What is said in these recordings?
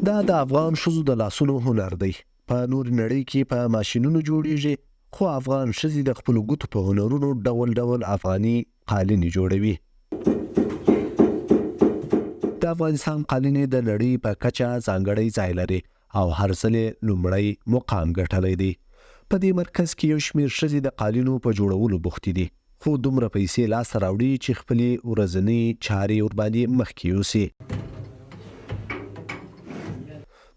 دا د افغان ښځو د لاسونو هنر دی. په نورې نړۍ کې په ماشینونو جوړیږي، خو افغان ښځې د خپلو ګوتو په هنرونو ډول ډول افغاني قالینې جوړوي. د افغانستان قالینې د نړۍ په کچه ځانګړی ځای لري او هر ځل یې لومړی مقام ګټلی دی. په دې مرکز کې یو شمېر ښځې د قالینو په جوړولو بوختې دي، خو دومره پیسې لاسته راوړي چې خپلې ورځنۍ چارې ورباندې مخکې یوسي.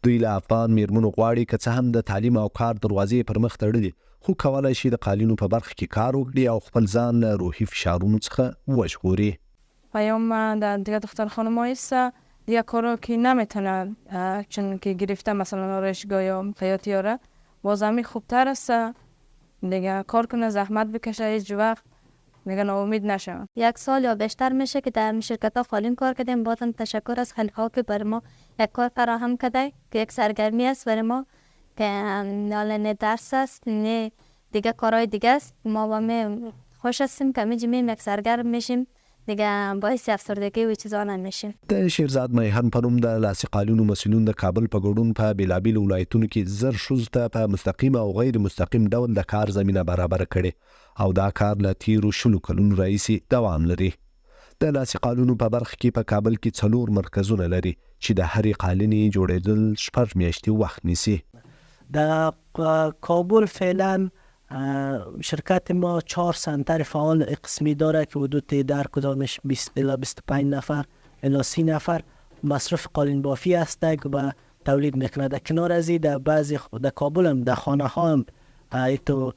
دوی له افغان مېرمنو غواړي که څه هم د تعلیم او کار دروازې یې پر مخ تړلي، خو کولای شي د قالینو په برخه کې کار وکړي او خپل ځان له روحي فشارونو څخه وژغوري. پیام ما در دیگه دختر خانم ها است دیگه کارا که نمیتونه چون که گرفته مثلا آرایشگاه یا خیاطی ها را باز همی خوبتر است دیگه کار کنه زحمت بکشه هیچ وقت دیگه ناامید نشود. یک سال یا بیشتر میشه که در شرکت ها قالین کار کردیم. بازم تشکر از خلیفه که بر ما یک کار فراهم کرده که یک سرگرمی است برای ما که حالا نه درس است نه دیگه کارهای دیگه است. ما با می خوش هستیم که همی میم یک سرگرم میشیم، دیگه باعث افسردگی و چیزا نمیشیم. د شیرزاد میهن په نوم د لاسي قالینو مسؤلین د کابل په ګډون په بېلابېلو ولایتونو کې 1000 ښځو ته په مستقیم او غیر مستقیم ډول د کار زمینه برابره کړې او دا کار له تېرو 20 کلونو راهیسې دوام لري. د لاسي قالینو په برخه کې په کابل کې څلور مرکزونه لري چې د هرې قالینې جوړېدل 6 میاشتې وخت نیسي. در کابل فعلا شرکت ما چهار سنتر فعال قسمی داره که حدود در کدامش 20 الی 25 نفر الی 30 نفر مصرف قالین بافی است و تولید میکنه. در کنار ازی در بعضی در کابل هم در خانه ها هم ایتو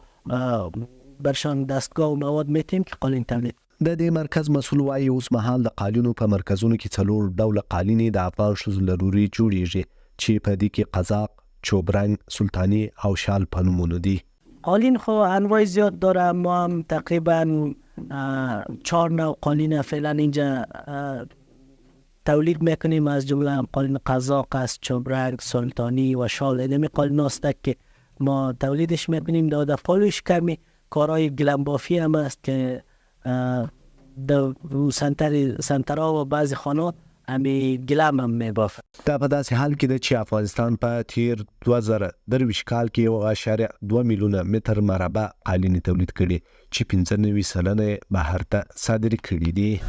برشان دستگاه و مواد میتیم که قالین تولید. د دې مرکز مسؤل وايي، اوس مهال د قالینو په مرکزونو کې څلور ډوله قالینې د افغان ښځو له لوري جوړیږي چې په دې کې قزاق، چوبرنګ، سلطاني او شال په نومونو دي. قالین خو انواع زیاد داره. ما هم تقریبا چهار نوع قالین فعلا اینجا تولید میکنیم. از جمله قالین قزاق است، چوبرنگ، سلطانی و شال. اینمی قالین است که ما تولیدش میکنیم. در پالوش کمی کارهای گلم بافی هم است که در سنتر سنترها و بعضی خانه همی گلم هم میبافه. دا په داسې حال کې ده چې افغانستان په تیر 2023 کال کې 1.2 میلیونه متر مربع قالینې تولید کړي چې 95% یې بهر ته صادرې کړې دي.